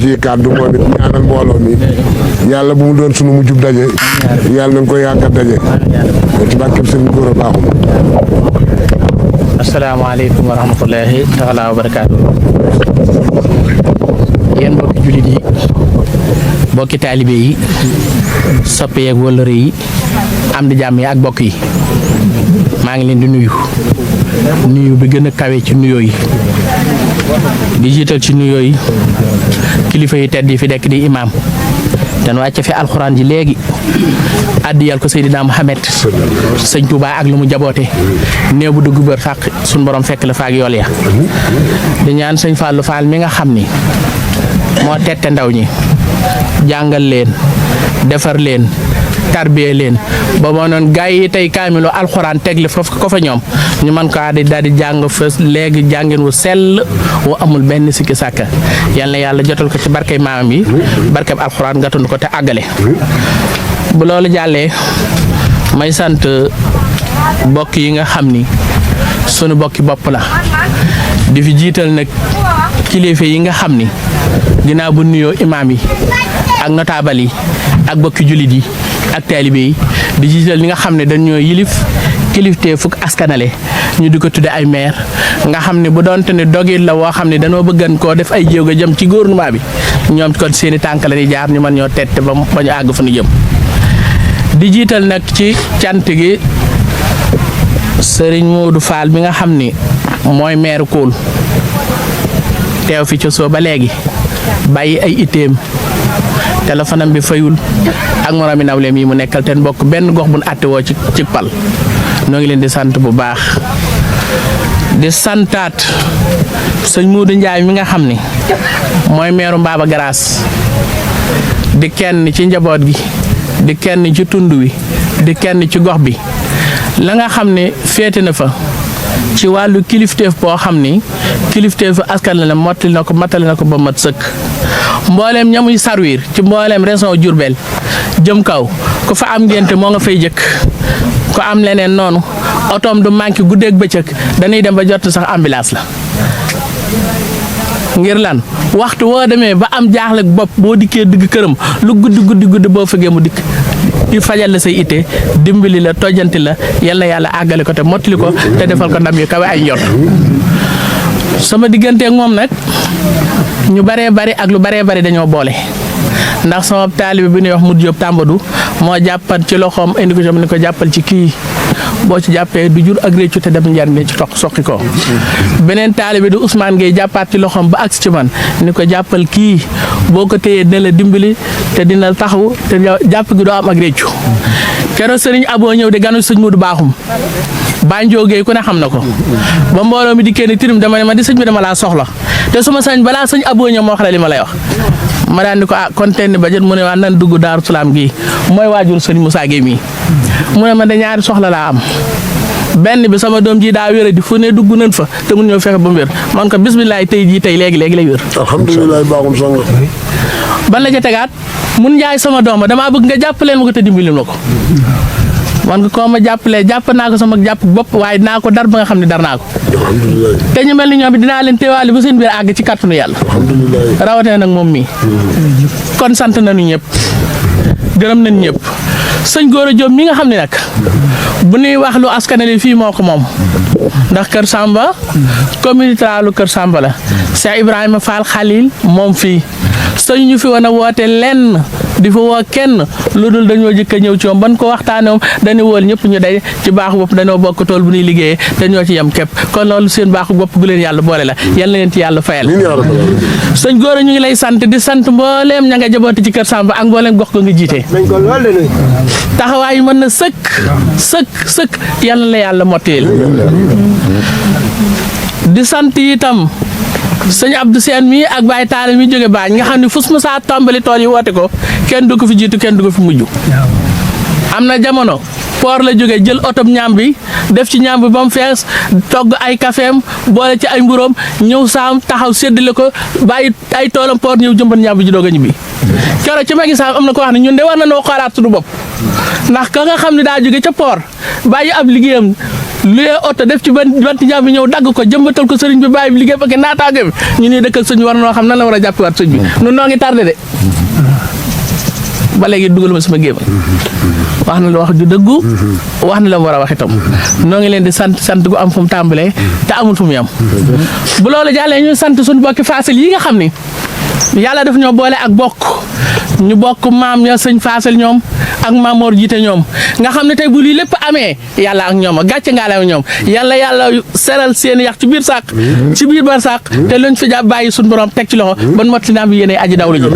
ci kàddu moom it ñaanal mbooloo mi yàlla bu mu doon sunu mujjub daje yàlla nañ ko yàgg a daje ci barkeb Sëriñ Gora Bakhoum. asalaamaaleykum wa rahmatullahi taala wa barakaatu. yéen mbokki jullit yi mbokki taalibe yi soppe yeeg wëllëre yi am di jàmm yi ak mbokk yi maa ngi leen di nuyu bi gën a kawe ci nuyoo yi di jiital ci nuyoo yi kilifa yi tedd yi fi dekk di imaam te nu wàcce fi alxuraan ji léegi addiyal ko Seydina Muhammad sëñ Touba ak lu mu jaboote néew bu dugg bër fàq suñ borom fekk la faak yool ya di ñaan sëñ Fallou Fall mi nga xam ni moo tette ndaw ñi jàngal leen defar leen tarbiye leen ba moo noon gaay yi tey kaamilo alxuraan tegle foofu ko fa ñoom ñu mën ko daal di jàng fa léegi jàngin wu sell wu amul benn sikki sàkka yal na yàlla jotal ko ci barkey maamam yi barkeb alxuraan nga tund ko te àggale bu loolu jàllee may sant bokk yi nga xam ni sunu bokki bopp la di fi jiital nag kilifa yi nga xam ni ginnaaw bu nuyoo imaam yi ak notable yi ak bokki jullit yi ak taalibe yi di jiital ñi nga xam ne dañoo yilif kiliftee fukk askanale ñu di ko tudde ay maire nga xam ne bu doonte ne dogit la woo xam ne dañoo bëggan koo def ay jéego jëm ci gouvernement bi ñoom kon seeni tànk la di jaar ñu mën ñoo tette ba ñu àgg fa ñu jëm di jiital nag ci cant gi Sëriñ Modou Fall mi nga xam ni mooy maire Koul teew fi ci soo ba léegi bàyyi ay itteem téléphone am bi fayul ak moromi nawleem yi mu nekkal te bokk benn gox bu nu àtte woo ci pal noo ngi leen di sant bu baax di santaat sëñ Modou Ndiaye mi nga xam ni mooy meeru Mbaba Garaas di kenn ci njaboot gi di kenn ci tund wi di kenn ci gox bi la nga xam ne féete na fa ci wàllu kilifteef boo xam ni kilifteefu askan la mottali na ko matali na ko ba mat sëkk mbooleem ñamuy sarwiir ci mbooleem région Diourbel jëm kaw ku fa am ngénte moo nga fay jëkk ko am leneen noonu otoom du manqué guddeeg bëccëg dañuy dem ba jot sax ambulance la ngir lan waxtu woo demee ba am jaaxle bopp boo dikkee digg këram lu guddi boo fëggee mu dikk di fajal la say itte dimbali la tojjanti la yal na yàlla àggale ko te mottali ko te defal ko ndam yu kawe ay njort sama digganteeg moom nag ñu baree bari ak lu baree bari dañoo boole ndax sama taalibe bi ñuy wax Modou Diop Tambadou moo jàppat ci loxoom indi ko ni ko jàppal ci kii boo ci jàppee du jur ak réccu te dem njariñ ci toq soqi ko beneen taalibe di Ousmane Gueye jàppaat ci loxoom ba agsi ci man ni ko jàppal kii boo ko téyee dina la dimbali te dina taxaw te jàpp gi doo am ak réccu keroog sëriñ Abo ñëw di ganu sëñ Modou Bakhoum Banjo Gueye ku ne xam na ko ba mbooloo mi di kenn tirim dama ne ma di sëñ bi dama laa soxla te su ma sañ balaa sëñ Abo ñëw ma wax la li ma lay wax ma daan ni ko kon tenn ba jot mu ne waa nan dugg Daaru Salaam gii mooy waajur sëñ Moussa Gueye mii mu ne ma de ñaari soxla laa am benn bi sama doom ji daa wéra di fu ne dugg nañ fa te mun ñëw fexe ba mu wér man ko bisimilah tey jii tey léegi lay wér. alhamdulilah Bakhoum sang. ban la ca tegaat mun njaay sama doom ba damaa bëgg nga jàppaleen ma ko te dimbali ma ko man nga koo ma jàppalee jàpp naa ko sama jàpp bopp waaye dinaa ko dar ba nga xam ne dar naa ko. te ñu mel ni ñoom dinaa leen teewaale ba seen biir àgg ci kàttanu yàlla. rawatina nag moom mii. kon sant nañu ñëpp gërëm nañu ñëpp sëñ Gora Diop mi nga xam ne nag bu ñuy wax lu askanale fii moo ko moom ndax Kër Samba communauté lu Kër Samba la Cheikh Ibrahima Fall Khalil moom fii sëñ ñu fi woon a woote lenn di fa woo kenn lu dul dañoo jëkk a ñëw ci moom ban ko waxtaanee moom dañu wóol ñëpp ñu day ci baaxu bopp dañoo bokk tool bu ñuy liggéeyee te ñoo ci yem képp kon loolu seen baaxu bopp gu leen yàlla boole la yal na leen ci yàlla fayal. sëñ Gora ñu ngi lay sant di sant mbooleem ña nga jaboote ci Kër Samba ak mbooleem gox ko nga jiite. taxawaay mën na sëkk yal na la yàlla motteel di sant itam sëñ Abdou Seen mi ak Baye Talla mi jóge baañ nga xam ne fus ma saa tàmbali tool yi woote ko kenn du ko fi jiitu kenn du ko fi mujj am na jamono poor la jóge jël otom ñaam bi def ci ñaam bi ba mu fees togg ay kafeem boole ci ay mburoom ñëw saam taxaw séddale ko bàyyi ay toolam poor ñëw jëmbat ñaam bi ji doog a ñibbi keroog ci magi saam am na ko wax ne ñun de war na noo xoolaat suñu bopp ndax ka nga xam ne daa jóge ca poor bàyyi ab liggéeyam luyee oto def ci banti ñaam bi ñëw dagg ko jëmbatal ko sëriñ bi bàyyi bi liggéey ak naataange bi ñu nii dëkkal sëñ bi war noo xam nan la war a jàppiwaat sëñ bi nun noo ngi tardé de ba léegi dugal ma sama gémma wax na la wax ju dëggu wax na la mu war a wax itam noo ngi leen di sant gu am fu mu tàmbalee te amul fu mu yam bu loolu jàllee ñu sant suñu bokki Faasel yi nga xam ni yàlla daf ñoo boole ak bokk ñu bokk maam ña sëñ Faasel ñoom ak maam Mor jiite ñoom nga xam ne tey bu lii lépp amee yàlla ak ñoom a gàcce ngaa la ak ñoom yàlla seral seen yax ci biir sàq ci biir bar sàq te luñ fi jàpp bàyyi suñu borom teg ci loxo ban mot li naam bi yéene aji dawlu ji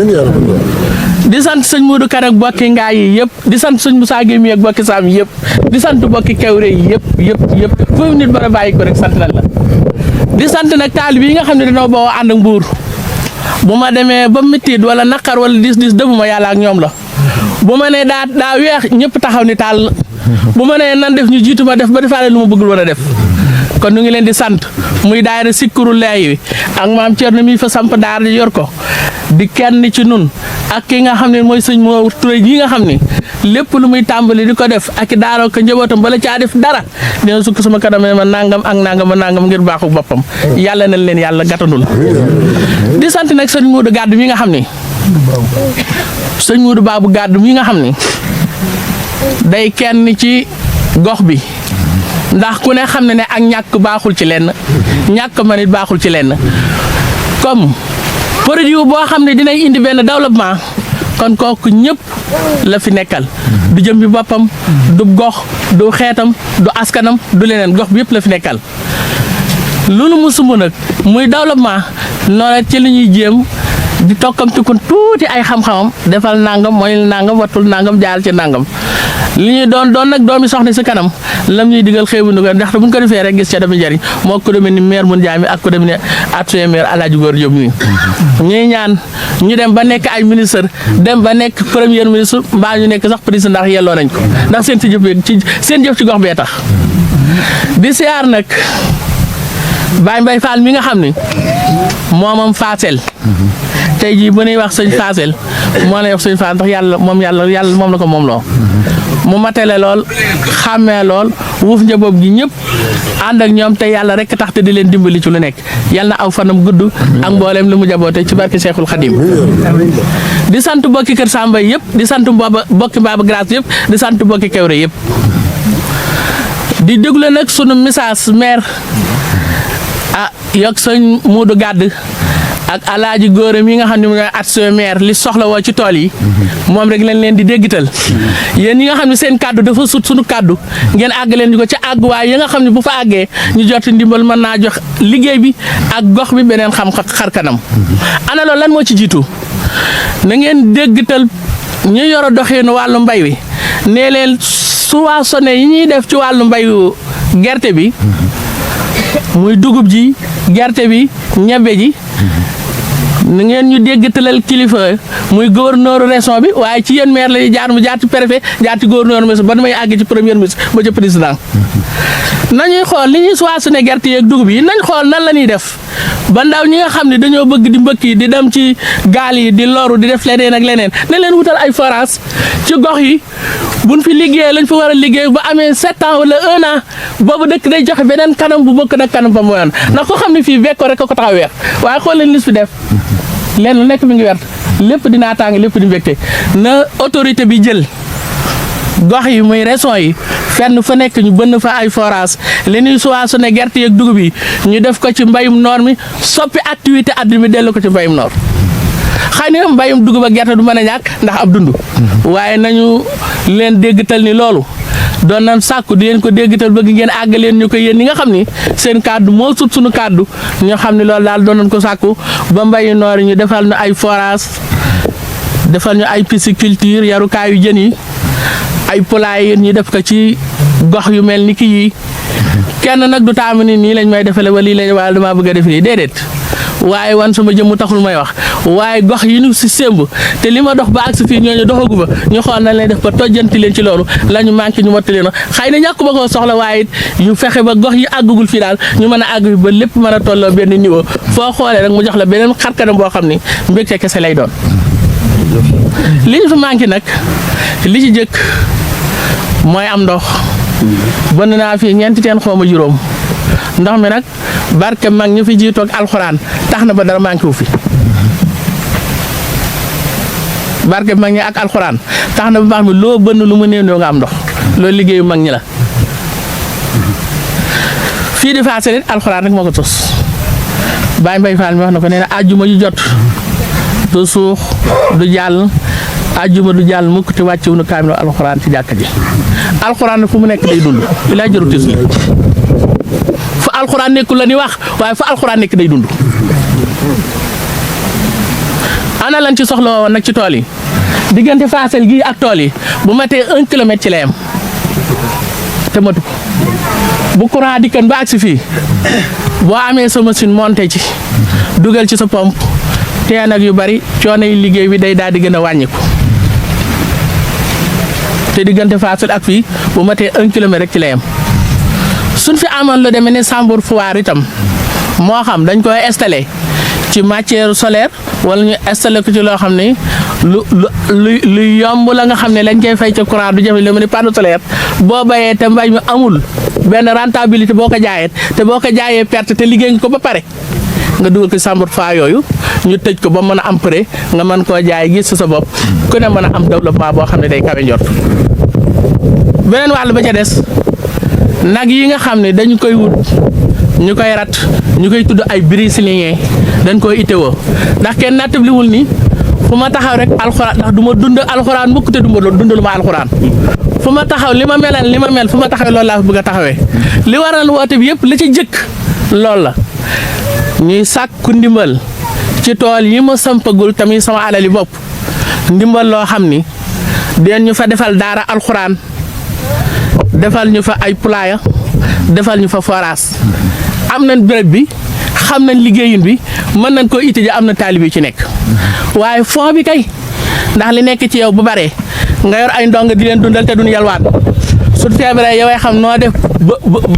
di sant sëñ Modou Kane ak bokki ngaay yi yëpp di sant sëñ Moussa Gueye mi ak bokki Saam yi yëpp di sant bokki Kewre yi yëpp foofu nit bara bàyyi ko rek sant nañ la di sant nag taalib yi nga xam ne dañoo boo ànd ak mbuur bu ma demee ba méttiit wala naqar wala dis dëbuma yàlla ak ñoom la bu ma nee daa weex ñëpp taxaw ni taal bu ma nee nan def ñu jiitu ma def ba defaale lu ma bëggul war a def kon ñu ngi leen di sant muy daayira Sikuru Laay wi ak maam Thierno mi fa samp daara yor ko di kenn ci nun ak ki nga xam ne mooy sëñ moo Touré yi nga xam ni lépp lu muy tàmbali di ko def ak daara ko njabootam bala caa def dara dina sukk sama kanam ma nangam ak nangam ngir baaxu boppam yàlla nañ leen yàlla gàttandul di sant nag sëñ Modou Gàdd mi nga xam ni sëñ Modou Babou Gàdd mi nga xam ni day kenn ci gox bi ndax ku ne xam ne ne ak ñàkk baaxul ci lenn ñàkk ma nit baaxul ci lenn comme produit boo xam ne dinay indi benn développement kon kooku ñëpp la fi nekkal du jëm bi boppam du gox du xeetam du askanam du leneen gox bi yëpp la fi nekkal loolu mu sumb nag muy développement noonu ci li ñuy jéem di tokkamti kon tuuti ay xam-xamam defal nangam mooy nangam wattul nangam jaar ci nangam li ñuy doon nag doomi soxna si kanam lam ñuy digal xeebu nu ko ndaxte buñ ko defee rek gis ca dafa njëriñ moo ko demee ni maire mun jaami ak ko demee ni adjoint maire Alaaji Góor Jóob mi ñuy ñaan ñu dem ba nekk ay ministre dem ba nekk premier ministre mbaa ñu nekk sax président ndax yelloo nañ ko ndax seen jëf ci gox bee tax di siyaar nag Baye Mbaye Fall mi nga xam ni moomam Faasel tey jii bu ñuy wax sëñ Faasel moo lay wax sëñ Faasel ndax yàlla moom la ko moom loo mu matale lool xàmmee lool wuuf njaboot gi ñëpp ànd ak ñoom te yàlla rek tax te di leen dimbali ci lu nekk yàlla na aw fanam gudd ak mbooleem li mu jaboote ci barke Cheikhul Khadim di sant bokki Kër Samba yëpp di sant bokki Mbaba Grace yëpp di sant bokki Kewre yëpp di déglu nag sunu message maire yokk sëñ Modou Gàdd ak Alaaji Góor mi nga xam ne mooy adjoint maire li soxla woo ci tool yi moom rek lañ leen di déggital yéen ñi nga xam ne seen kàddu dafa sut sunu kàddu ngeen àgg leen ñu ko ca àgguwaay yi nga xam ne bu fa àggee ñu jot ndimbal mën naa jox liggéey bi ak gox bi beneen xar kanam ana loolu lan moo ci jiitu na ngeen déggital ñu yor a doxeenu wàllu mbay wi nee leen soixonné yi ñuy def ci wàllu mbayu gerte bi muy dugub ji gerte bi ñebe ji na ngeen ñu déggatalal kilifa muy gouverneur région bi waaye ci yéen maire la jaar mu jaar ci préfet jaar ci gouverneur ministre ba damay àgg ci premier ministre ba ca président nañuy xool li ñuy soixonné gerte yeeg dugub yi nañ xool nan la ñuy def ba ndaw ñi nga xam ne dañoo bëgg di mbëkk yi di dem ci gaal yi di loru di def leneen ak leneen ne leen wutal ay forage ci gox yi buñ fi liggéeyee lañ fi war a liggéey ba amee 7 ans wala 1 an boobu dëkk day joxe beneen kanam bu bokk nag kanam ba mu yoon ndax ko xam ne fii bekko rek ko taxaw weex waaye xool leen lis fi def leen lu nekk mi ngi wert lépp di naataange lépp di mbégte na autorité bi jël gox yi muy région yi fenn fa nekk ñu bënn fa ay forage li ñuy soixonné gerte yeeg dugub yi ñu def ko ci mbayum noor mi soppi activité addu mi dellu ko ci mbayum noor xëy na mbayum dugub ak gerte du mën a ñàkk ndax ab dund waaye nañu leen déggtal ni loolu doon nañ sàkku di leen ko déggtal bëgg ngeen àgg leen ñu ko yéen ñi nga xam ni seen kàddu moo sut suñu kàddu ñoo xam ne loolu daal doon nañ ko sàkku ba mbayu noor yi ñu defal ñu ay forage defal ñu ay pisciculture yarukaayu jën yi ay poulailler ñu def ko ci gox yu mel ni kii yi kenn nag du taamu ni nii lañ may defale wala lii lañ wala damaa bëgg a def nii déedéet waaye wan sama jëmm taxul may wax waaye gox yi ñu si sémb te li ma dox ba agsi fii ñooñu doxagu fa ñu xool nañ leen def ba tojjanti leen ci loolu la ñu manqué ñu mottali leen xëy na ñàkk ba koo soxla waaye ñu fexe ba gox yi àggugul fii daal ñu mën a àgg ba lépp mën a tolloo benn niveau foo xoolee rek mu jox la beneen xarkanam boo xam ni mbégte kese lay doon. li ñu fi manqué nag li ci jëkk mooy am ndox bënn naa fii ñeenti teen xooma juróom ndox mi nag barke mag ñu fi jiitoog alxuraan tax na ba dara manqué wu fi barke mag ñi ak alxuraan tax na ba baax mi loo bënn lu mu néew nga am ndox loolu liggéeyu mag ñi la fii di Fassel it alxuraan rek moo ko sos Baye Mbaye Fall mi wax na ko nee na àjjuma ju jot du suux du jàll àjjuma du jàll mukk te wàccewu nu kaamil alxuraan ci jàkka ji alxuraan nag fu mu nekk day dund li laa jëru tis fu alxuraan nekkul la ni wax waaye fu alxuraan nekk day dund ana lan ci soxla woon nag ci tool yi diggante Fassel gii ak tool yi bu matee 1 kilomètre ci la yem te matu ko bu courant dikkan ba agsi fii boo amee sa machine monté ci dugal ci sa pompe teen ak yu bari coono yi liggéey bi day daal di gën a wàññiku te diggante Fassel ak fii bu matee 1 kilomètre rek ci la yem suñ fi amoon lu demee ne Sambour Foire itam moo xam dañ koy installé ci matière solaire wala ñu installé ko ci loo xam ne lu yomb la nga xam ne lañ koy fay ca courant du jafe lu mel ni panneau solaire boo bayee te mbay mi amul benn rentabilité boo ko jaayee te boo ko jaayee perte te liggéey nga ko ba pare nga dugal ko Sambour Foire yooyu ñu tëj ko ba mën a am prêt nga mën koo jaay gis sa bopp ku ne mën a am développement boo xam ne day kawe njort beneen wàll ba ca des nag yi nga xam ne dañu koy wut ñu koy rat ñu koy tudd ay brésilien dañ koy itteewoo ndax kenn nattabliwul ni fu ma taxaw rek alxuraan ndax du ma dund alxuraan mukk te du ma dundalu ma alxuraan fu ma taxaw li ma mel fu ma taxawee loolu laa bëgg a taxawee li waral woote bi yëpp la ci jëkk loolu la ñuy sàkku ndimbal ci tool yi ma sampagul tamit sama alali bopp ndimbal loo xam ni den ñu fa defal daara alxuraan defal ñu fa ay poulailler defal ñu fa forage am nañ béréb bi xam nañ liggéeyun bi mën nañ koo itti ji am na taalibe ci nekk waaye fond bi kay ndax li nekk ci yow bu bare nga yor ay ndongo di leen dundal te duñ yalwaan su feebaree yow xam noo def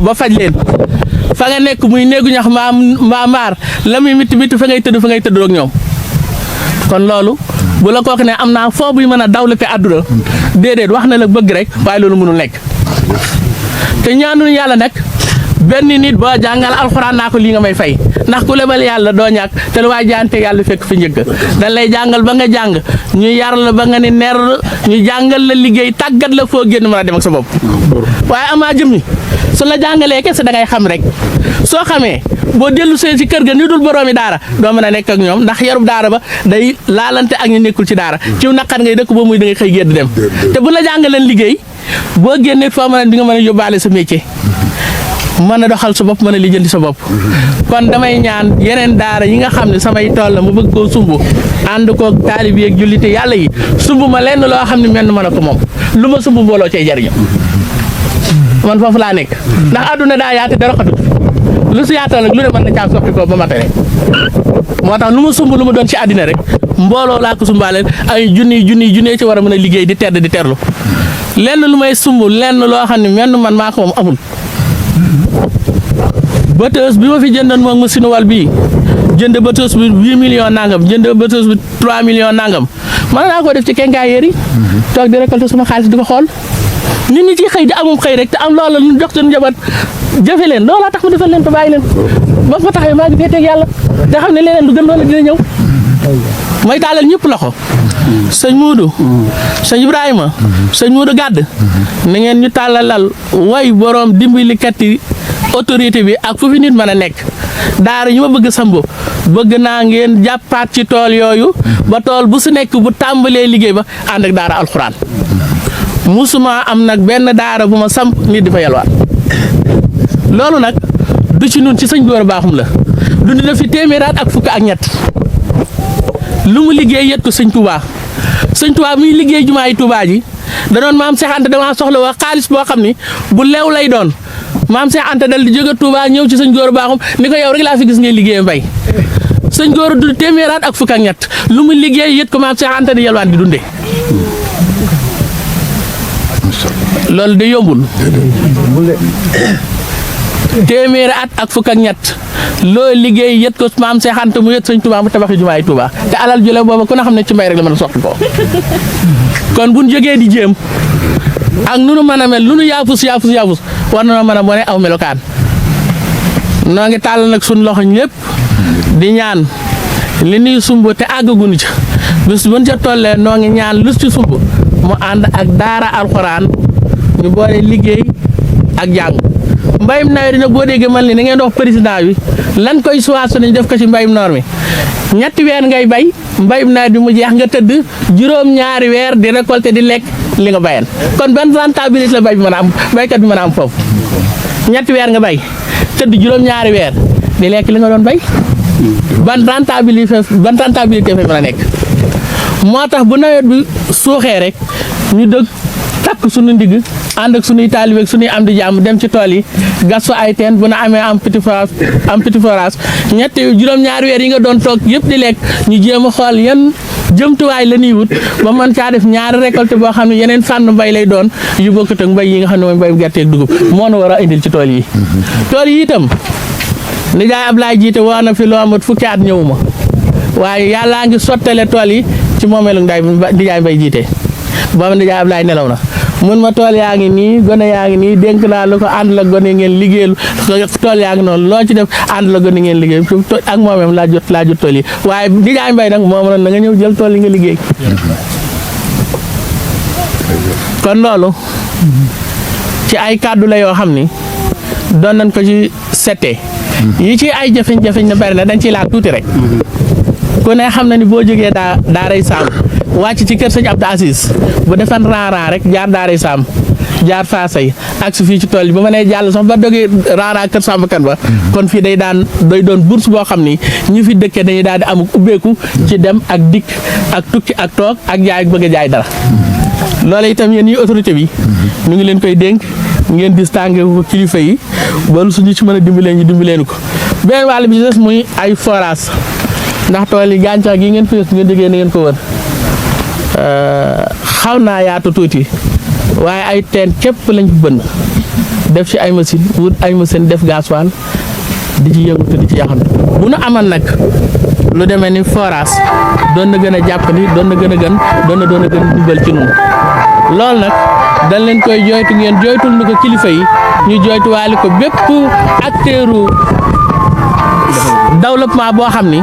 ba faj leen fa nga nekk muy néegu ñax mbaa maar la muy mitti fa ngay tëdd ak ñoom kon loolu bu la kooku ne am naa foo buy mën a développer àdduna déedéet wax na la bëgg rek waaye loolu mënul nekk te ñaanuñu yàlla nag benn nit boo jàngal alxuraan naa ko lii nga may fay ndax ku lebal yàlla doo ñàkk te lu waay jaante yàlla fekk fi njëkk dañ lay jàngal ba nga jàng ñu yar la ba nga ni ner ñu jàngal la liggéey tàggat la foo génn mën a dem ak sa bopp waaye amaa jëmmi su la jàngalee kese da ngay xam rek soo xamee boo dellu see ci kër ga ni dul boroomi daara doo mën a nekk ak ñoom ndax yarub daara ba day laalante ak ñu nekkul ci daara ci naqar ngay dëkk boo muy da ngay xëy génn dem te bu la jàngaleen liggéey boo génnee foo mën a di nga mën a yóbbaale sa métier mën a doxal sa bopp mën a lijjanti sa bopp kon damay ñaan yeneen daara yi nga xam ne samay tool la mu bëgg koo sumb ànd koog taalib yi ak jullite yàlla yi sumb ma lenn loo xam ne mel mën a ko moom lu ma sumb mbooloo cay jariñu man foofu laa nekk ndax àdduna daa yaate dara xatut lu si yaatal nag lu ne mën na caa soppi ko ba matale moo tax lu ma sumb lu ma doon ci àddina rek mbooloo laa ko sumbaaleel ay junni ci war a mën a liggéey di tedd di terlu lenn lu may sumb lenn loo xam ne mel man maa ko moom amul bëtës bi ma fi jëndoon moom machine wal bii jënd bëtës bi 8 millions nangam jënd bëtës bi 3 millions nangam mën naa koo def ci kenkaayéer yi toog di récolter sama xaalis di ko xool nit ñi ci xëy di amum xëy rek te am loola lu jox seen njaboot jafe leen loolaa tax ma defal leen te bàyyi leen ba fa taxawee maa ngi féeteeg yàlla te xam ne leneen lu gën loola dina ñëw may taalal ñëpp loxo sëñ Muudu sëñ Ibrahima sëñ Muudu Gàdd na ngeen ñu tàllalal way boroom dimbalikat yi autorité bi ak fu fi nit mën a nekk daara ñu ma bëgg sambo bëgg naa ngeen jàppaat ci tool yooyu ba tool bu su nekk bu tàmbalee liggéey ba ànd ak daara alxuraan musuma am nag benn daara bu ma samp nit di fa yalwaat loolu nag du ci nun ci sëñ Góor Baaxum la dund na fi téeméeraat ak fukk ak ñett lu mu liggéey yët ko sëñ Touba muy liggéey jumaa yi Touba ji da doon maam Cheikh Anta damaa soxla waa xaalis boo xam ni bu leew lay doon maam Cheikh Anta dal di jóge Touba ñëw ci sëñ Góor Baaxum ni ko yow rek laa fi gis ngay liggéey mbay sëñ Góor du téeméeraat ak fukk ak ñett lu mu liggéey yët ko maam Cheikh Anta di yalwaan di dundee loolu de yombul téeméeri at ak fukk ak ñett loo liggéey yët ko maam Cheikh Anta mu yët sëñ Touba mu tabaxi jumaa yi Touba te alal jule booba ku ne xam ne ci mbay rek la mën a sotti ko kon buñ jógee di jéem ak nu nu mën a mel lu nu yaafus war na mën a wane aw melokaan noo ngi tàll nag suñ loxo ñëpp di ñaan li nuy sumb te àggaguñu ca bis buñ ca tollee noo ngi ñaan lu ci sumb mu ànd ak daara alxuraan ñu boole liggéey ak jàng mbayum nawet dina boo déggee man li na ngeen wax président bi lan koy suwaat nañ def ko ci mbayum noor mi ñetti weer ngay bay mbayum nawet bi mu jeex nga tëdd juróom-ñaari weer di récolter di lekk li nga bayan kon ban rentabilité la bay bi mën a am baykat bi mën a am foofu ñetti weer nga bay tëdd juróom-ñaari weer di lekk li nga doon bay ban rentabilité fa mën a nekk moo tax bu nawet bi suuxee rek ñu dëgg takk suñu ndigg ànd ak suñuy taalibe ak suñuy am di jàmm dem ci tool yi gas fa ay teen bu na amee am petit forage ñetti juróom-ñaari weer yi nga doon toog yëpp di lekk ñu jéem a xool yan jëmtuwaay la ñuy wut ba mën caa def ñaari récolte boo xam ne yeneen fànn mbay lay doon yu bokkut ak mbay yi nga xam ne mooy mbayu gerte ak dugub moo nu war a indil ci tool yi. tool yi itam nijaay Ablaye jiite woo na fi loo amat fukki at ñëwuma waaye yàllaa ngi sottale tool yi ci moomeelu nijaay Mbay jiite booba nijaay Ablaye nelaw na. mun ma tool yaa ngi nii gone yaa ngi nii dénk naa lu ko ànd la gone ngeen liggéeyal tool yaa ngi noonu loo ci def ànd la gone ngeen liggéey ak moomam laa jot tool yi waaye nijaay Mbay nag moom na nga ñëw jël tool yi nga liggéey kon loolu ci ay kàddu la yoo xam ni doon nañ ko ci sette yi ci ay jafeñ-jafeñ na bari na dañ ciy laal tuuti rek ku ne xam na ni boo jógee daaray Saam wàcc ci kër sëñ Abdou Aziz bu defan raaraan rek jaar daaray Saam jaar faasay ak su fii ci tool yi ba ma nee jàll sax ba dogee raaraan kër sàmmkat ba kon fii day doon bourse boo xam ni ñu fi dëkkee dañuy daal di am ubbeeku ci dem ak dikk ak tukki ak toog ak jaay ak bëgg a jaay dara loolu itam yéen ñi autorité bi ñu ngi leen koy dénk ngeen distingué ko kilifa yi ba suñu ci mën a dimbalee ñu dimbaleen ko beneen wàll bi ci des muy ay forage ndax tool yi gàncax gi ngeen fi ngeen déggee na ngeen ko wër xaw naa yaatu tuuti waaye ay teen képp lañ fi bënn def ci ay machine wut ay machine def gasoil di ci yëngu te di ci yaxantu bu nu amal nag lu demee ni forage doon na gën a jàppandi doon na gën a dimbal ci nun loolu nag dañ leen koy jooytu ngeen jooytul nu ko kilifa yi ñu jooytuwaale ko bépp acteuru développement boo xam ni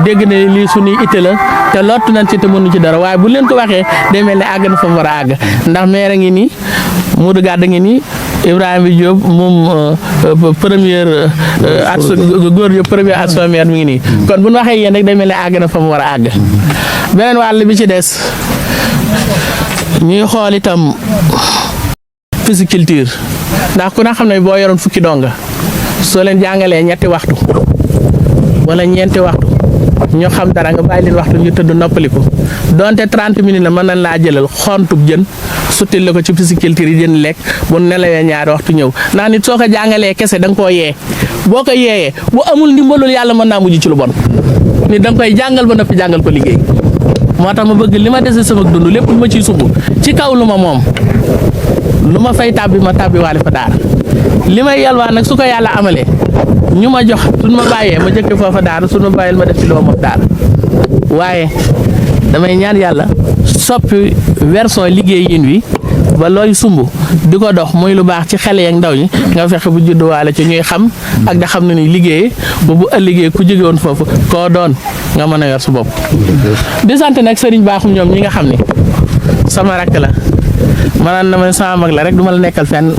dégg na lii suñuy itte la te lottu nañ ci te mënu ci dara waaye bu leen ko waxee day mel ne àgg na fa mu war a àgg ndax maire ngi nii Modou Gàdd ngi nii Ibrahima Diop moom première góor yëpp première action maire mi ngi nii kon bu ñu waxee yéen rek day mel ne àgg na fa mu war a àgg beneen wàll bi ci des ñuy xool itam pisciculture ndax ku na xam ne boo yoroon fukki donga soo leen jàngalee ñetti waxtu wala ñeenti waxtu ñu xam dara nga bàyyi leen waxtu ñu tëdd noppaliku donte 30 minutes la mën nañ laa jëlal xontub jën suttil la ko ci pisciculture yi jën lekk bu nelawee ñaari waxtu ñëw ndax nit soo ko jàngalee kese da nga koo yee boo ko yeeyee bu amul ndimbalul yàlla mën naa mujj ci lu bon nit da nga koy jàngal ba noppi jàngal ko liggéey moo tax ma bëgg li ma dese sama dund lépp lu ma ciy sumb ci kaw lu ma moom lu ma fay tàbbi ma tàbbi waale fa daara li may yalwaan nag su ko yàlla amalee ñu ma jox suñ ma bàyyee ma jëkke foofa daara suñ ma bàyyil ma def ci loo moom daara waaye damay ñaan yàlla soppi version liggéey yin wi ba looy sumb di ko dox muy lu baax ci xale ak ndaw ñi nga fexe bu judduwaale ci ñuy xam ak da xam ne ni liggéeyee ba bu ëllëgee ku jóge woon foofu koo doon nga mën a yor su bopp di sant nag sëriñ baaxum ñoom ñi nga xam ne sama rakk la mënaan na ma sama mag la rek du ma la nekkal fenn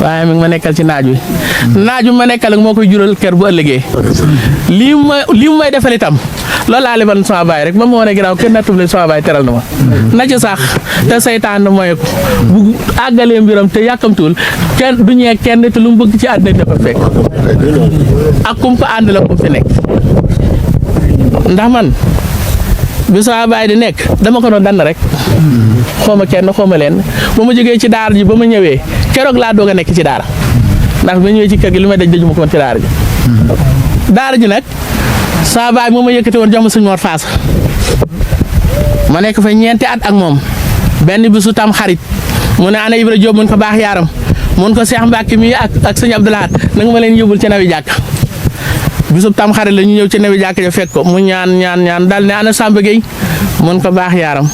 waaye mi ngi ma nekkal ci naaj wi ma nekkal ak moo koy jural kër bu ëllëgee lii mu may defal itam loolu laa lebal sama baay rek ba mu wane ginnaaw kenn nattum leen sama baay teral na ma na ci sax te saytaan mooy ko bu àggalee mbiram te yàkkamtuwul kenn du ñee kenn te lu mu bëgg ci àddina dafa fekk ak kum ko ànd la kum fi nekk ndax man bi sama baay di nekk dama ko doon dann rek xooma kenn xooma leen ba ma jógee ci daara ji ba ma ñëwee keroog laa doog a nekk ci daara ndax ba ñëwee ci kër gi li may dajuma ko woon ci daara ji nag sama baay moo ma yëkkati woon jox ma sëñ Mor Faasa ma nekk fa ñeenti at ak moom benn bisu tam xarit mu ne ana Ibra Jóob mun ko baax yaaram mun ko Seex Mbàkke mi ak sëñ Abdoulahat na nga ma leen yóbbul ci nawi jàkk bisub tam xarit la ñu ñëw ci nawi jàkk ja fekk ko mu ñaan dal ne ana Samba Gueye mun ko baax yaaram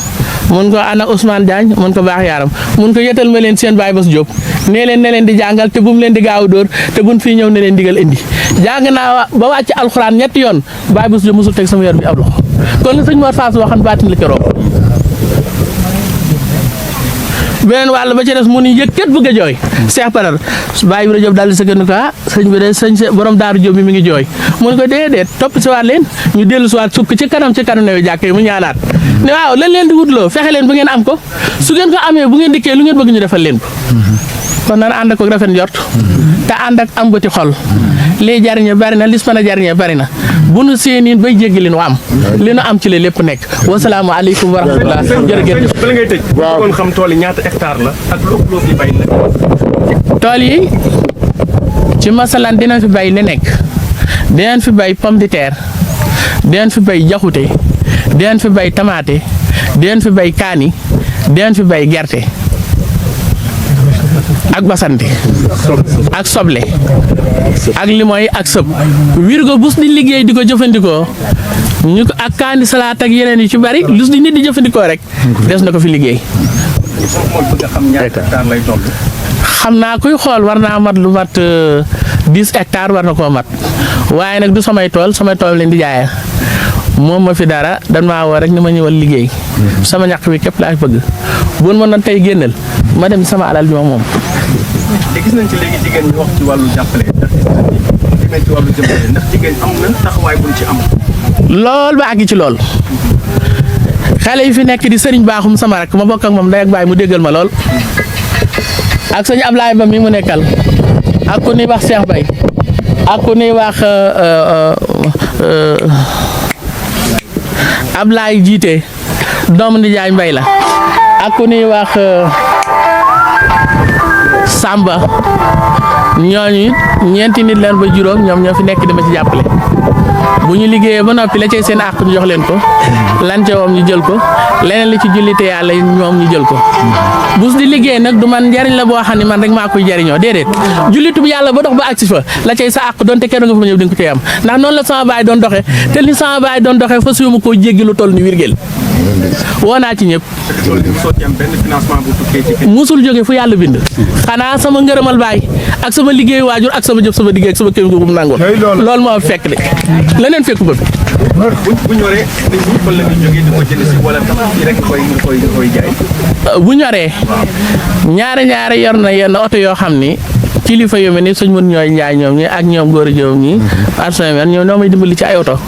mun ko ana Ousmane Diagne mun ko baax yaaram mun ko yetal ma leen seen Baye Bass Diop nee leen ne leen di jàngal te bu mu leen di gaaw a dóor te buñ fii ñëw ne leen digal indi jàng naa ba wàcc alxuraan ñetti yoon Baye Bass Diop mosul teg sama yor bi ab loxo kon li sëñ Mor Fass waxan baatin la ci roog beneen wàll ba ci des mu ni yëkkat bëgg a jooy Cheikh Badar Baye Ibra Diop daal di sëgg ko sëñ bi de sëñ borom daaru Diop mi ngi jooy mu ne ko déedéet topp si waat leen ñu dellu si waat sukk ci kanam newe jàkk yi mu ñaanaat ne waaw lan leen di wutloo fexe leen bu ngeen am ko su ngeen ko amee bu ngeen dikkee lu ngeen bëgg ñu defal leen ko kon nan ànd ak rafet njort te ànd ak am bëti xol lii jariñe bari na lis mën a jariñe bari na bu nu séeniin bay jéggi li nu am li nu am ci la lépp nekk wasalaamu aleykum wa rahmatullah jërëjëf bala ngay tëj bëggoon xam tool yi ñaata hectare la ak loo fi bay la tool yi ci masalan dinañ fi bay li nekk dinañ fi bay pomme de terre dinañ fi bay jaxute dinañ fi bay tamaate dinañ fi bay kaani dinañ fi bay gerte ak basante ak soble ak limooy ak sëb wirgo bus di liggéey di ko jëfandikoo ñu ko ak kaani salaat ak yeneen yu ci bari lus di nit di jëfandikoo rek des na ko fi liggéey xam naa kuy xool war naa mat lu mat 10 hectares war na koo mat waaye nag du samay tool leen di jaayee moom ma fi dara dan maa woo rek ni ma ñëwal liggéey sama ñaq bi képp laa bëgg bu ma noon tey génnal ma dem sama alal bi moom. te gis nañ ci léegi jigéen ñi wax ci wàllu jàppale ndax demee ci wàllu jëmbale ndax jigéen am na taxawaay buñ ci am. lool ba àgg ci lool xale yi fi nekk di sëriñ baaxum sama rek ma bokk ak moom ndey ak baay mu déggal ma lool ak sëñ Ablaye Ba mi mu nekkal ak ku ñuy wax Cheikh Bay ak ku ñuy wax Ablaye jiite doomu Ndiaye Mbay la ak ku ñuy wax Samba ñooñu ñeenti nit leen ba juróom ñoom ñoo fi nekk dama ci jàppale bu ñu liggéeyee ba noppi la cay seen àq ñu jox leen ko lan ca woom ñu jël ko leneen li ci jullite yàlla ñoom ñu jël ko bus di liggéey nag du man njariñ la boo xam ne man rek maa koy jariñoo déedéet jullitu bi yàlla ba dox ba agsi fa la cay sa àq doonte kenn nga fa ñëw di nga ko cay am ndax noonu la sama baay doon doxee te li sama baay doon doxee fa suyuma koo jéggi lu toll ni wirgéel woo naa ci ñëpp musul jóge fu yàlla bind xanaa sama ngërëmal baay ak sama liggéey waajur ak sama jëf sama liggéey ak sama kër gu mu nangoon loolu moo fekk de leneen fekku ba bu ñoree fan la ñuy jógee di ko jënd si wala fii rek koy jaay. bu ñoree ñaari yor na yenn oto yoo xam ni kilifa yu mel ni suñ mën ñooy njaay ñoom ñi ak ñoom góor a joom ñi arsamen ñoom ñoo may dimbali ci ay oto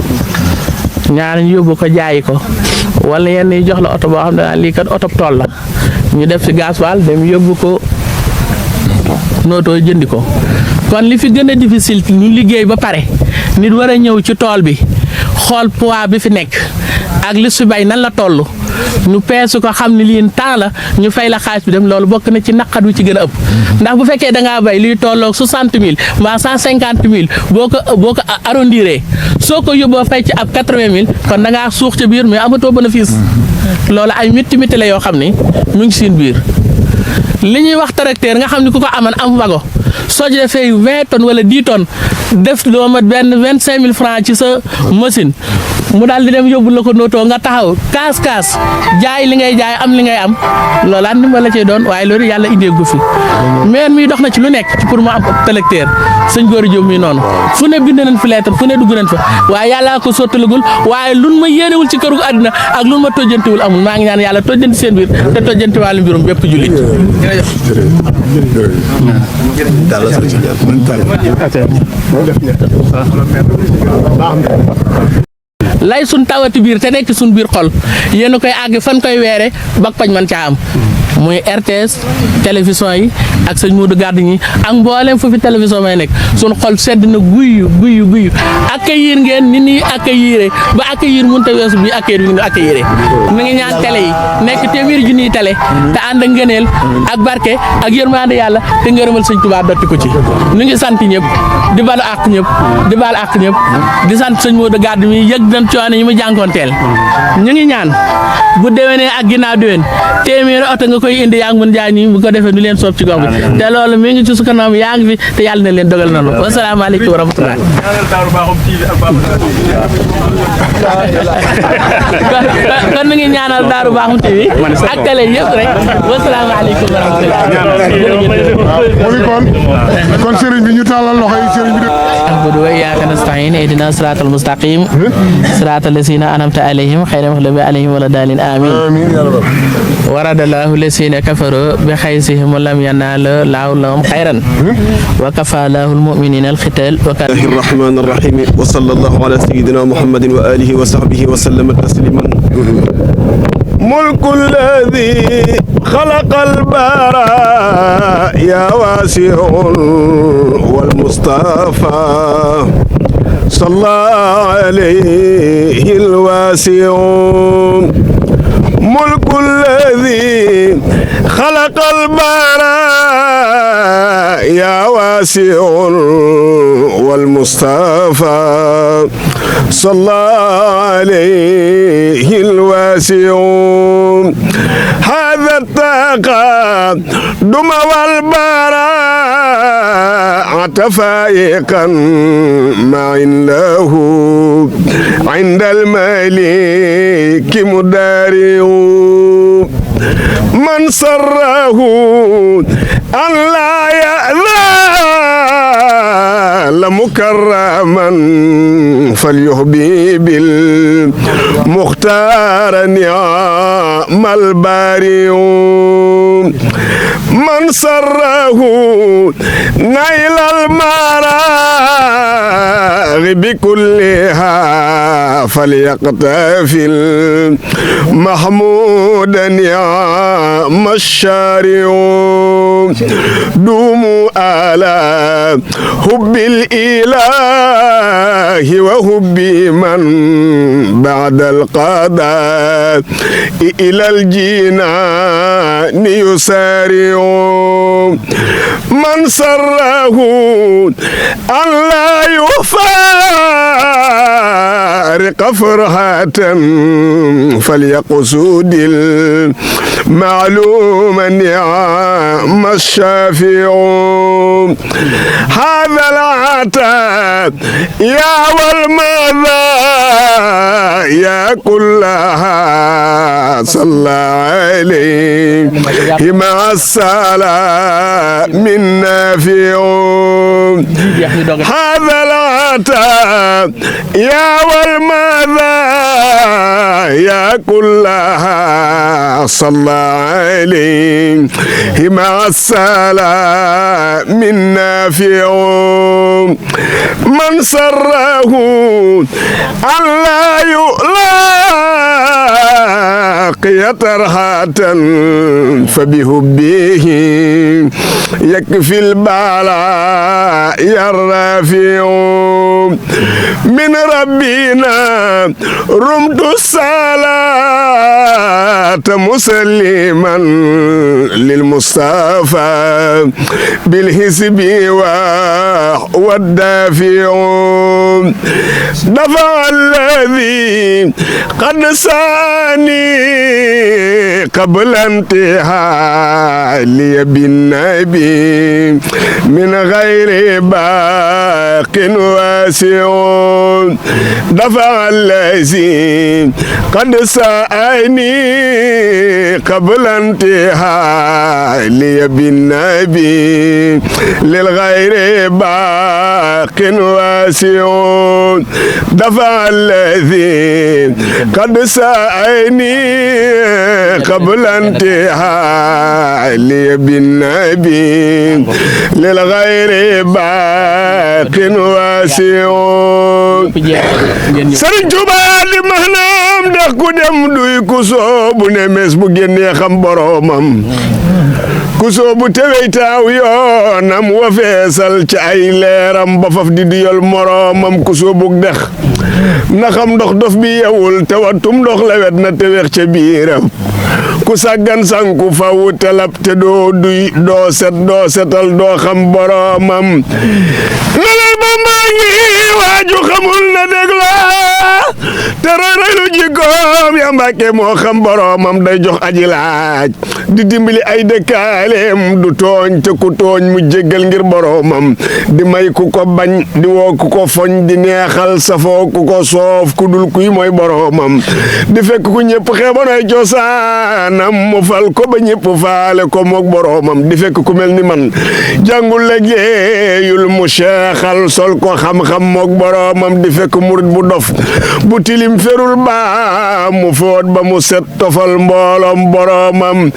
ñaari ñu yóbbu ko jaayi ko wala yenn yi jox la oto boo xam ne lii kat oto tool la ñu def si gasoil dem yóbbu ko nootoo jëndi ko kon li fi gën a difficile ñu liggéey ba pare nit war a ñëw ci tool bi xool poids bi fi nekk ak li su bay nan la toll ñu peesu ko xam ne lii temps la ñu fay la xaalis bi dem loolu bokk na ci naqat wi ci gën a ëpp ndax bu fekkee da ngaa bay liy tolloog 60 000 mbaa 150 000 boo ko arrondiree soo ko yóbboo fay ci ab 80 000 kon da ngaa suux ca biir mais amatoo bénéfice loolu ay mitti la yoo xam ni mu ngi seen biir li ñuy wax tracteur nga xam ne ku ko aman am wago soo ci defee 20 tonnes wala 10 tonnes def loo mat benn 25 000 francs ci sa machine mu daal di dem yóbbu la ko nootoo nga taxaw kaas jaay li ngay jaay am li ngay am loolaat ndimbal la cee doon waaye loolu yàlla indee gu fi mais mi dox na ci lu nekk ci pour mu am tracteur sëñ Gora Diop mi noonu fu ne bind nañ fi lettre fu ne dugg nañ fa waaye yàllaa ko sottalagul waaye lun ma yéenewul ci këru àddina ak lun ma tojjantiwul amul maa ngi ñaan yàlla tojjanti seen biir te tojjanti wàllu mbirum bépp jullit lay sun tawati biir te nekk sun biir xol yéen a koy àgg fan koy weere bak pañ man caa am muy RTS télévision yi ak sëñ Modou Gardi ñi ak mboolem fu fi télévision may nekk sun xol sedd na guyu accueillir ngeen ni nii accueillir ba accueillir mënut a weesu bi accueillir bi ñu accueillir mi ngi ñaan télé yi nekk téeméeri junniy télé te ànd ak ngëneel ak barke ak yërmande yàlla te ngërëmal sëñ Tuubaa dotti ko ci ñu ngi sant ñëpp di balu àq ñëpp di balu àq ñëpp di sant sëñ Modou Gardi mi yëg nañ coono yi mu jànkoonteel ñu ngi ñaan bu déwénee ak ginnaaw déwén téeméeri oto nga koy koy indi yaa ngi mën jaay nii bu ko defee nu leen soob ci gox bi te loolu mi ngi ci su kanam yaa ngi fi te yàlla na leen dogal na lu wasalaamaaleykum wa rahmatulah kon nu ngi ñaanal Daaru Bakhoum TV ak télé yëpp rek wasalaamaaleykum wa rahmatulah mu ngi kon sëriñ bi ñu tàllal loxo yi sëriñ bi na'budu wa iyyaaka nasta'iin ihdina siraatal mustaqiim siraatal laziina an'amta alayhim ghayril maghduubi alayhim wa lad-daalliin amiin waradallahu laziina kafaruu bi xaysihim wa lam yanaalu lahum khayran wa kafaa lahu al-mu'miniina al-qitaal bismillaahi rahmaani rahiim wa sallallaahu alaa sayyidinaa Muhammadin wa aalihi wa sahbihi wa sallama tasliiman ملك الذي خلق البراء يا واسع والمصطفى صلى عليه الواسع ملك الذي خلق البراء يا واسع والمصطفى صلى عليه الواسع هذا التقدم والبراء فائقا ما عنده عند الملك مدارع من سره أن لا يأذى مكرما فليهبي بالمختار نعم البارئ من سره نيل المراغب كلها فليقتفل محمود نعم الشارع دوموا على حب الإله وحب من بعد القضاء إلى الجنان يسارع من سره أن لا يفارق فرحة فليقصد المعلوم نعم الشافع هذا العتاب يا والماذا يا كلها صلى عليه مع السلام من نافع هذا العتاب يا والماذا يا كلها صلى عليه مع السلام من نافع من سره أن لا يلاقي ترهة فبحبه يكفي البلاء الرافع من ربنا رمت الصلاة مسلما للمصطفى بالحسب والدافع دفع الذي قد ساني قبل انتهاء لي بالنبي من غير باق واسع دفع الذي قد ساني قبل انتهاء لي بالنبي للغير باق واسع دفع الذي قد سأني قبل انتهاء لي بالنبي للغير باق واسع Sëriñ Tuubaa di maanaam ndax ku dem duy ku soobu ne mes bu génnee xam boromam ku soobu tewey taaw yoonam wa feesal ci ay leeram ba faf di diyal moromam ku soobu dex na xam ndox dof bi yewul te wattum ndox lewet na te weex ca biiram ku sàggan sanku faw te lab te doo duy doo setal doo xam boromam na lay Bamba ngi waaju xamul na dégla te rëylu jikkoom ya Mbàkke moo xam boromam day jox aji laaj di dimbali ay dëkkaaleem du tooñ te ku tooñ mu jéggal ngir boroomam di may ku ko bañ di woo ku ko foñ di neexal safoo ku ko soof ku dul kuy mooy boroomam di fekk ku ñëpp xeeboon ay cosaanam mu fal ko ba ñëpp faale ko mook boroomam di fekk ku mel ni man jàngul liggéeyul mu seexal sol ko xam-xam mook boroomam di fekk murit bu dof bu tilim ferul ba mu foot ba mu set tofal mbooloom boroomam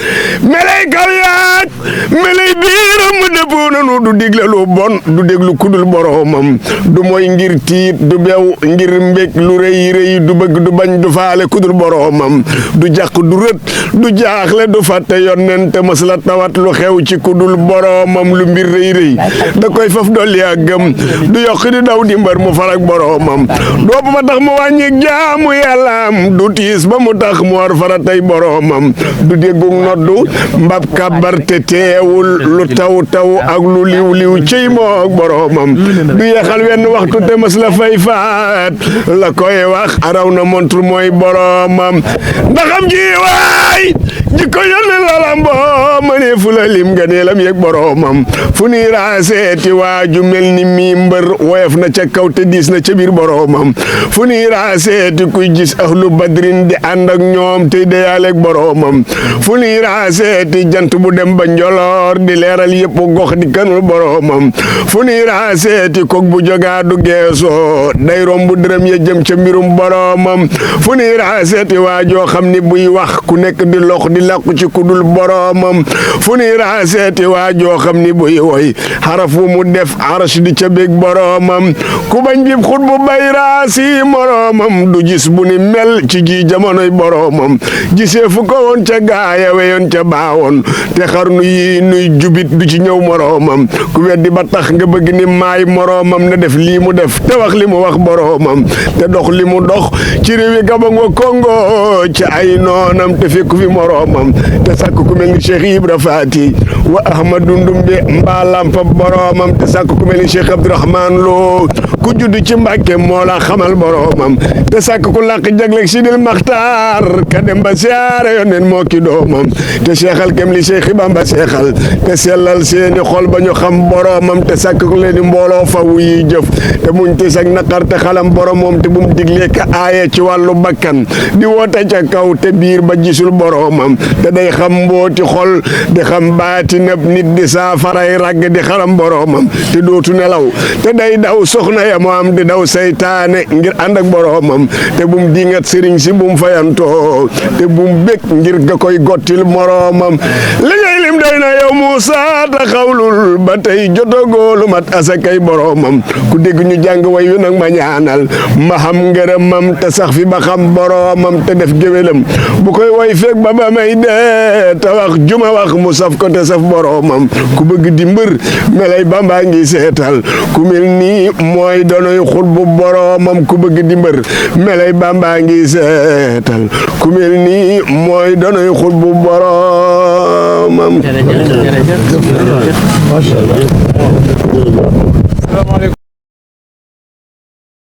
melay kaw yaag melay biiram mu dëpp nanu du digle lu bon du déglu kudul boroomam du mooy ngir tiit du bew ngir mbég lu rëy rëy du bëgg du bañ du faale kudul boroomam du jàq du rët du jaaxle du fàtte yonent mës la tawat lu xew ci kudul boroomam lu mbir rëy rëy da koy faf dolli ak gëm du yokk di daw di mbër mu farak boroomam doobu ba tax mu wàññi jaamu yàllaam du tiis ba mu tax mu war faratay boroomam du déggug noddu mbab kabar te teewul lu taw taw ak lu liw liw ciy mook boroomam du yeexal wenn waxtu te mës la fay faat la koy wax araw na montre mooy boroomam ndaxam ji waay jikko yónne lalamboo mënee fu la lim nga neelam yëg boroomam fu ni raaseeti waaju mel ni mii mbër woyof na ca kaw te diis na ca biir boroomam fu ni raaseeti kuy gis ahlu badrin di ànd ak ñoom te deyaaleeg boroomam fu ni raaseeti jant bu dem ba njoloor di leeral yëpp gox di kanul boroomam fu ni raaseeti kog bu jogaadu geesoo day rombu dërëm ya jëm ca mbirum boroomam fu ni raaseeti waajoo xam ni buy wax ku nekk di lox di làqu ci kudul boroomam fu ni raaseeti waajoo xam ni buy woy xaraf wu mu def arash di ca bég boroomam ku bañ bib xut bu bay raasi moroomam du gis bu ni mel ci ji jamonoy boroomam gisee fu ko woon ca gaaya weyoon ca baawoon te xarnu yi nuy jubit du ci ñëw moroomam ku weddi ba tax nga bëgg ni maay moroomam na def lii mu def te wax li mu wax boroomam te dox li mu dox ci réewi Gabon wa Congo ci ay noonam te fekku fi moroomam te sàkk ku mel ni Cheikh Ibra Faati wa Ahmadu Ndumbe mbaalampa boroomam te sàkk ku mel ni Cheikh Abdourahman Lo ku judd ci Mbàkke moo la xamal boroomam te sàkk ku làq jagleeg Sidil Maxtaar ka dem ba siyaare yoneen moo ki doomam te seexal kem li Cheikh Bamba seexal te sellal seeni xol ba ñu xam boroomam te sàkk ku leen di mbooloo fawu yi jëf te muñ tis ak naqar te xalam boromam te bu mu diglee ka aaye ci wàllu bakkan di woote ca kaw te biir ba gisul boroomam te day xam mbooti xol di xam baati nëb nit di saafaray ragg di xaram boroomam te dootu nelaw te day daw soxna ya mu am di daw saytaane ngir ànd ak boroomam te bu mu dingat sëriñ si bu mu fayantoo te bu mu bég ngir ga koy gottil moroomam li ngay lim doy na yow Muusa ta xawlul ba tey jotogoolu mat asakay boroomam ku dégg ñu jàng way yu nag ma ñaanal ma xam ngërëmam te sax fi ba xam boroomam te def géwélam bu koy way feeg ba ba may dee te wax juma wax mu saf ko te saf boroomam ku bëgg di mbër melay Bamba ngi seetal ku mel nii mooy donoy xut bu boroomam ku bëgg di mbër melay Bamba ngi seetal ku mel nii mooy donoy xut bu boroomam. jërëjëf.